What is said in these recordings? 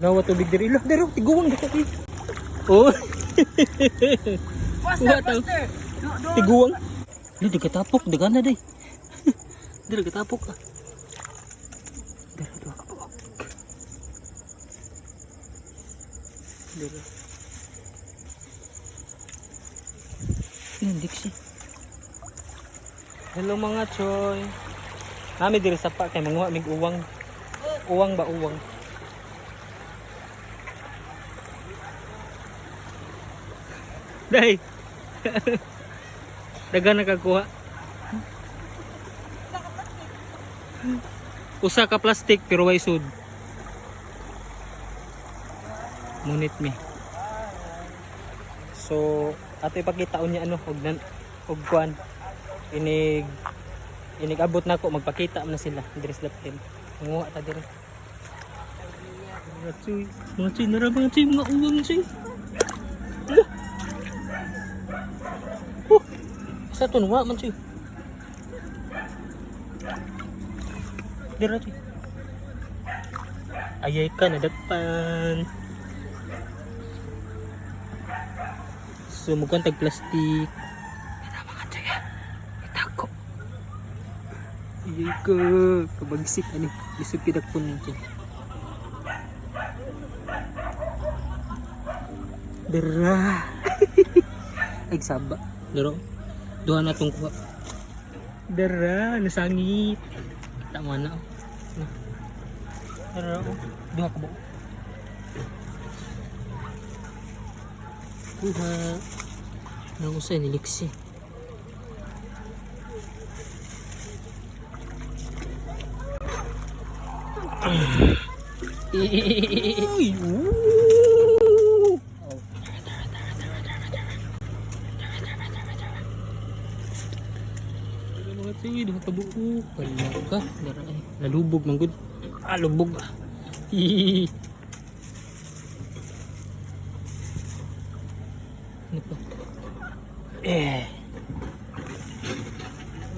Nawa tubig diri. Lah, diri tiguang dako eh. Oh. Faster, Kuha tao. faster. Do, do. Tiguang. Di di katapok dagana day. Diri katapok ah. Diri duha ka buok. Diri. Yan, diksi. Hello mga choy. Nami diri sa pa kay manguha mig uwang. Uwang ba uwang? Day. Dagan nakakuha. Usa ka plastic pero way sud. Munit mi. So, ato ipakita unya ano og nan og kuan. Inig inig abot nako magpakita man na sila diri sa dapin. Manguha ta diri. Mga tsuy, mga tsuy, nara mga tsuy, mga uwang tsuy. Ala. Oh, sa tunwa man tsuy. Dira tsuy. Ayay ka, nadagpan. So, mukhang tag plastic. Ito mga tsuy ah. Itako. Ayay ka. Kabagsik ani. Isip kidakpon niya. Dira. Ay, saba. Dero. Duha na tong kuha. Dira, nasangit. Tama na. Oh. Na. Dira, oh. Duha ka ba? Kuha. Nang usay ni Lixie. Uy, ooh. Pero mga tsuy, duha ka buo. Wala ka. Dara ay. Nalubog man gud. Ah, lubog ah. Hihihi. Ano pa? Eh.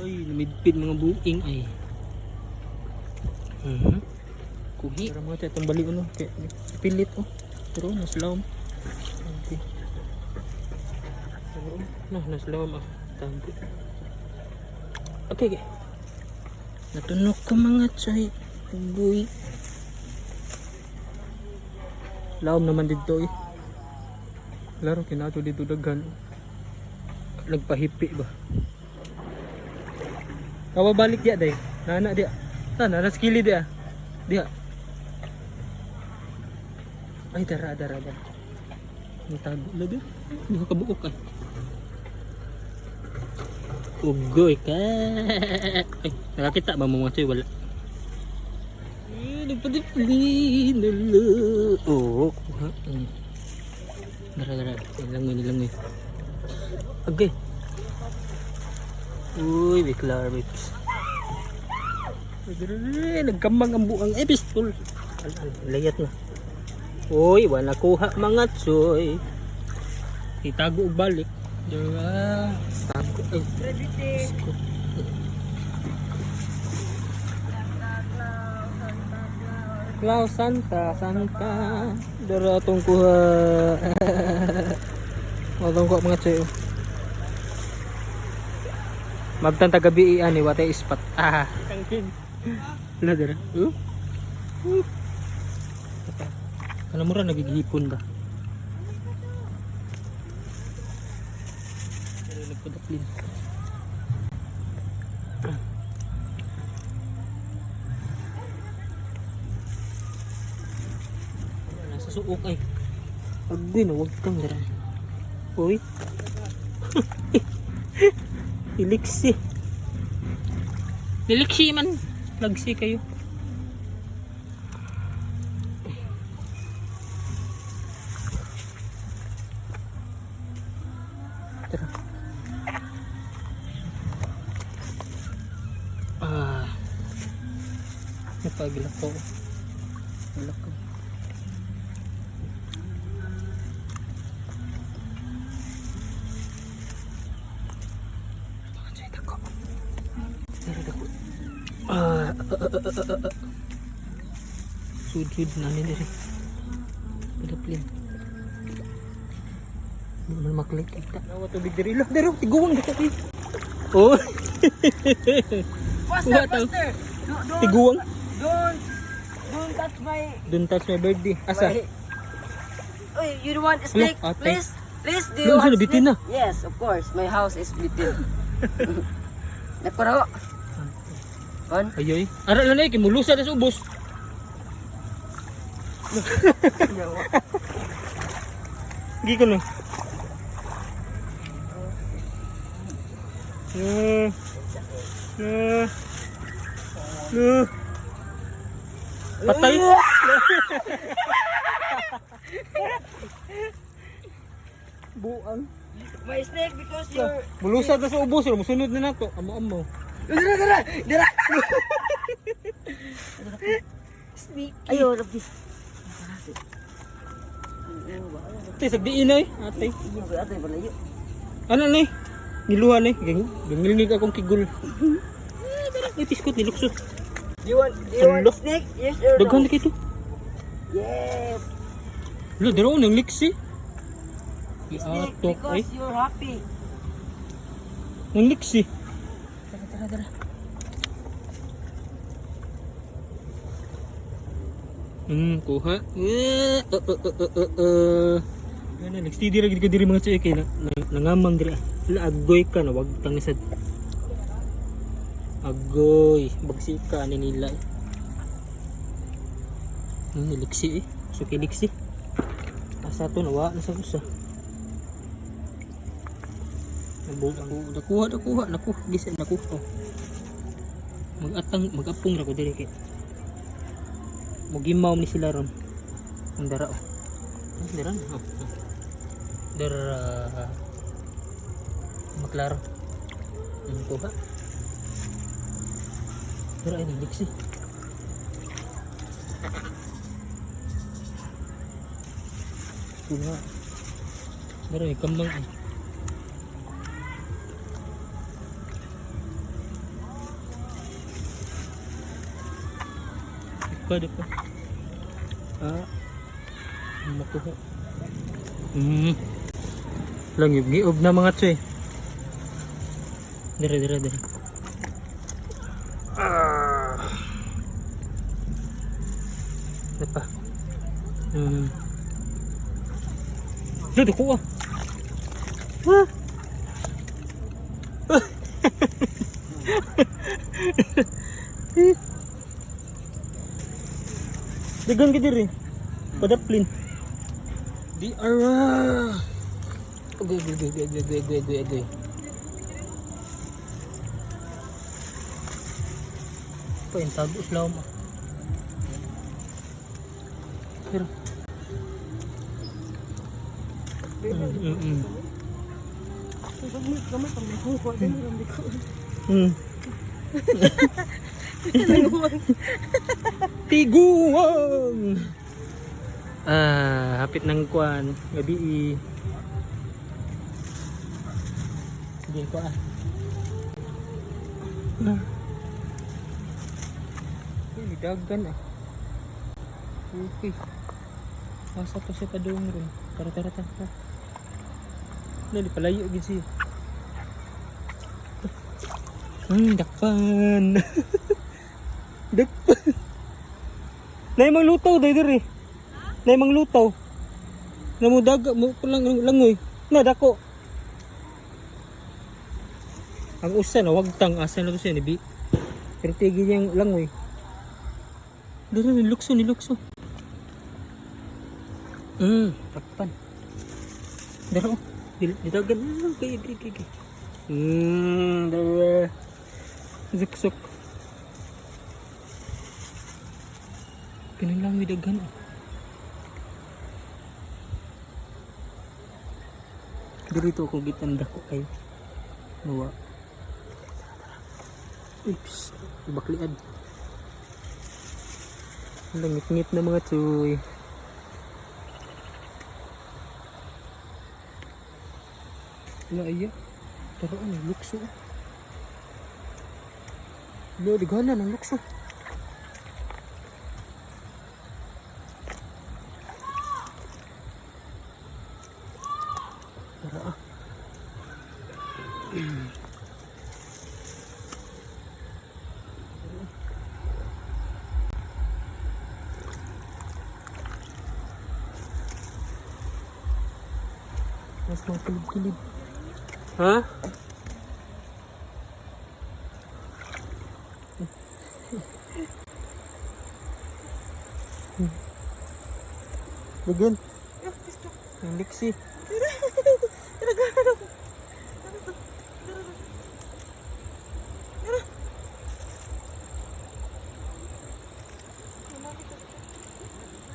Ay, namidpid mga buing ay. Kuhi. Pero mga tsuy, itong bali ano. Kaya, pilit oh. Pero naslawm. Okay. Pero, no, naslawm ah. Tago. Okay. Natunok ko mga tsoy. Ugoy. Laom naman dito eh. Laro kinato dito daghan. Nagpahipi ba? Kawabalik diya day. Nana diya. Sana nas kili diya. Diya. Ay dara dara dara. Ang tago lagi. Hindi ko kabuok ay. Ugoy ka. Ay, nakakita ba mo mga tsoy? Wala. Eh, nagpadipli. Nalo. Oo, kuha. Dara, dara. Nilangoy, nilangoy. Okay. Uy, biklar, biks. Nagkambang ang buang. Eh, pistol. Al, al, layat na. Uy, wala kuha mga tsoy. Itago og balik. Dara. Tago. Ay, Gravity. ko. Klaus Santa, Santa. Dara atong kuha. Atong kuha mga tsoy. Oh. Magtanta gabi ani watay ispat. Ah. Tangkin. Wala dara. Oh. Uh. Ano mo ra nagigipon ba? Pero nagpadaplin. Nasa suok ay. Agoy na, wag kang dara. Uy. Iliksi. Iliksi man. Lagsi kayo. Tara. Ah. Napagilak ko. Gilak ko. Dako. Dara dako. Ah, ah, ah, ah, ah, ah. Sud-sud na ni diri. Padaplin. Hindi man maklik kita. Nawa tubig diri lah. Diri tiguang dako eh. Oh. Faster, Kuha tao. faster! Don't, Tiguang. don't touch my... Don't touch my birthday. Asa? Oy, you don't want snake? Ate. Please? Please, do you Ano, want saan, bitin snake? na? Yes, of course. My house is bitin. Nakuro. Kon? Ayoy. Ara lang na eh, kimulusa na sa ubos. Gi ko no. Eh. Eh. Eh. Patay. Buang. My snake because you're... Mulusa na sa ubos, musunod na nato. Amo-amo. Dira, dira! Dira! Sneaky. Ayo, lagi. Ate, sagdiin na eh. Ate. Iya, ba ate balayo. Ano ni? Niluha ni. Gangilngig akong kigul. Eh, dara, may piskot ni Lukso. Do you want Hello? snake? Yes or no? Daghan na kito. Yes. Lo, dara nang liksi. Snake Iatok ay. because you're happy. Nang liksi. Tara, tara, tara. Kuha. Eh, eh, eh, eh, eh, eh. Gana, nagsteady ra gid ko diri mga tsoy kay na, na, nangamang diri. Ala, agoy ka na wag tang sad. Agoy, bagsika ani nila. Eh. Liksi eh. Suki liksi. Asa to nawa na sa usa. Nabuang nakuha, nakuha, nakuha, gisa nakuha. Magatang magapong ra ko diri kay. Mugimaw ni sila ron. Ang dara oh. Ang dara na, oh. Oh. Dara. Maklaro. Ang kuha. Dara ay naliksi. Kuha. Dara ay kambang ay. Pa, di pa. Ah. Makuha. Lang giob na mga tsoy. Dire, dire, dire. Ah. Di pa. Duh, kuha. Ah. Dagan ka diri. Padaplin. Di ara. Agoy, agoy, agoy, agoy, agoy, agoy, agoy, agoy. Pa, yung tago sila mo. Pero. Tiguang! Ah, hapit ng kwan. Gabi eh. Sige ko ah. Ah. Uy, dagan ah. Okay. Asa to siya padung ron. Tara, tara, tara, tara. Dali, palayo gid siya. Dakpan. Dakpan. Nay manglutaw day diri. Nay manglutaw. Namudag mo lang langoy. Na dako. Ang usa na wagtang asa na to siya ni Bi. Pero tigil niyang langoy. Dito ni lukso ni lukso. Takpan. Daro. Didagan. Okay. Dara. Zuksok. Kinilangoy daghan ah. Dito ako gitanda ko kayo. Nawa. Oops, bakliad. Langit-ngit na mga tsuy. Wala iya. Tara ano, lukso. Lo, digana ng lukso. Tara ah. Mas mga kilid-kilid. Ha? Lagyan. Yung liksi.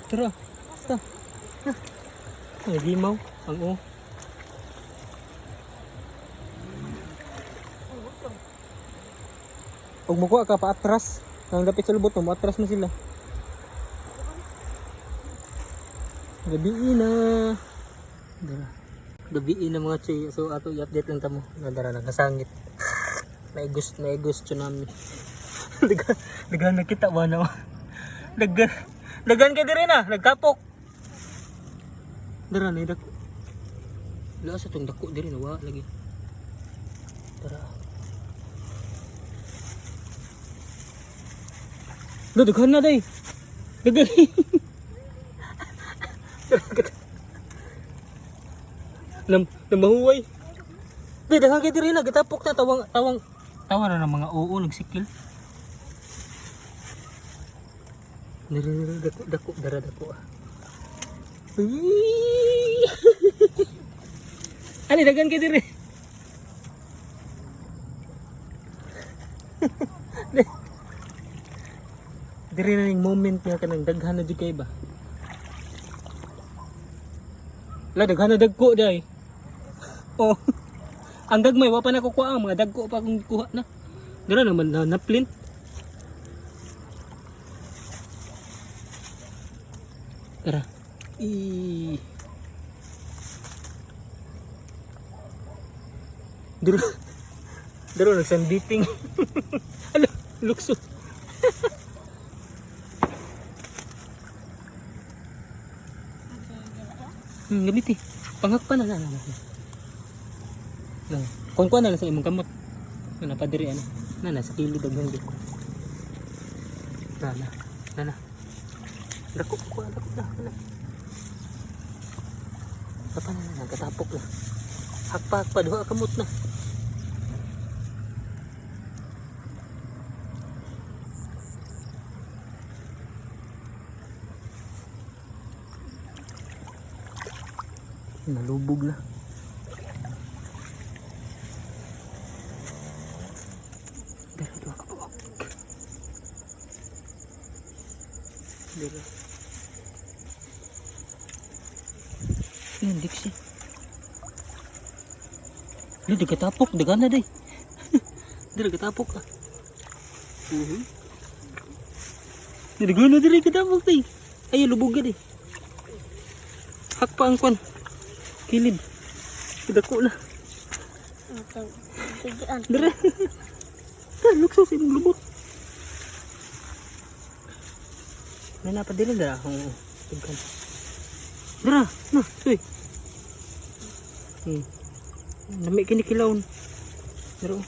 Tara. Ta. Na. Ang limaw. Ang o. Pag mukuha ka pa atras. Ang dapit sa lubot mo, atras mo sila. Gabi na. Dara. Gabi na mga chay. So ato i-update lang tamo. Nadara na nasangit. Naigos naigos tsunami. Dagan dagan nakita ba na. Dagan dagan kay dire na, nagtapok. Dara na dako. Wala sa tong dako dire na wa lagi. Tara. Do daghan na day. Daghan. Nam namahuway. Di daghan kay dire na gitapok na tawang tawang tawa na ng mga oo nagsikil. Dara dako dako dara dako. Ah. Uy! Ali daghan kay dire. Dire na ning moment nga kanang daghan na jud kay ba. La daghan na dagko day. Oh. Ang gagmay wa pa nakukuha ang mga dagko pa akong kuha na. Dira naman na, na plint. Tara. I. Dira. Dira nagsanditing. Ano, lukso. Gamit eh. Panghakpa na na na. Na. Na. Kuan kuan na lang sa imong kamot. Na napadiri ano. Na na sa kilid daghan di. Na na. Na na. Dako ko dako na. Na. Papa na na katapok na. Hakpa hakpa duha kamot na. Nalubog na. Dara duha ka buok. Dara. Yan, diksi. Di, di katapok. Dagan na, day. Di, katapok ah. Uhuy. Di, dagan na, di, katapok, day. Ay, lubog ka, day. Hakpa ang kwan. Kilid. Dako na. Tigian. Dara. Ta, lukso sa imong lubot. May napadili dara akong tugkan. Dara, na, tuy. Lami kini kilawon. Dara. Oh.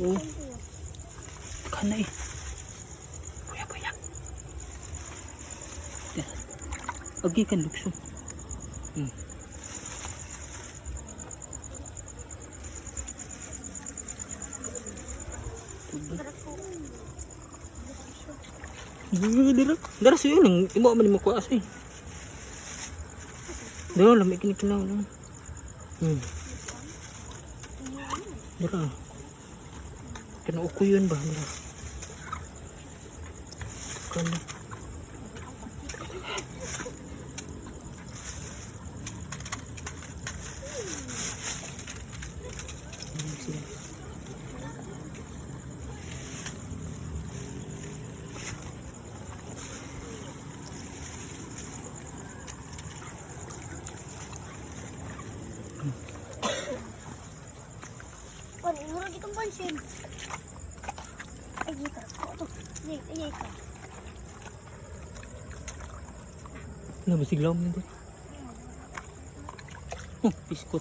Oh. Kana eh. Buya buya. Dara. Agi kan lukso. Dara, dara sa'yo lang. Imo man mo kuha sa'yo. Dara, lamig kinikilaw lang. Dara. Kinuuko yun ba? Dara. Kano. Sila. Wala, mura di kang pansin. Ay, ka. Ako to. Ay, ay, ka. Ano ba siglaw mo nito? Oh, biskot.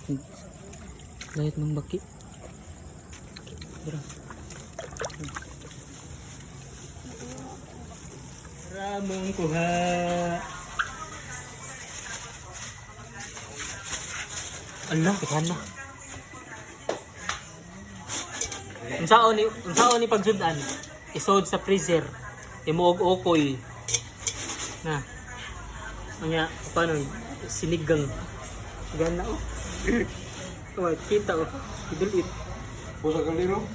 Layot ng baki. Dara. Ramong kuha. Allah, daghan na. Unsaon ni pagsudan? Isod sa freezer. Imuog okoy. Na. Unya, paano sinigang. Gana oh. Oh, kita oh. Idulit. Pusa kaliro.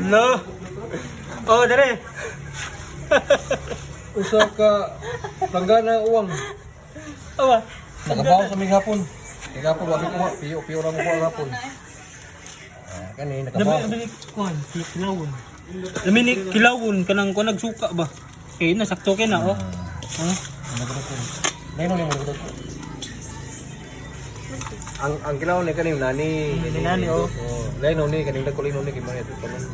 No. Oh, dere. Usa ka planggana uwang. Awa. Nakabaw sa mig hapon. Kay hapon wa kuha, piyo piyo ra mo kuha hapon. Ah, kani nakabaw. Dami kuan, kilawon. Dami ni kilawon kanang kuan nagsuka ba. Kay na sakto kay na oh. Ah. Lain ni mo dito. Ang kilaw ni kaning nani. Ni nani, oh. Lain ni kaning dagko ni kay man ito kanon.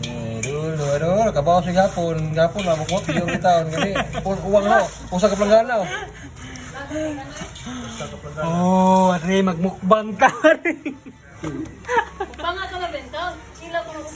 Eh, dul, dul, dul, nakabaw sa hapon, hapon ra mo kuha piyo ra taon kani. Uwang no, usa ka planggana oh. Oh, are magmukbang ta. Panga ka na bentaw. Sila ko na.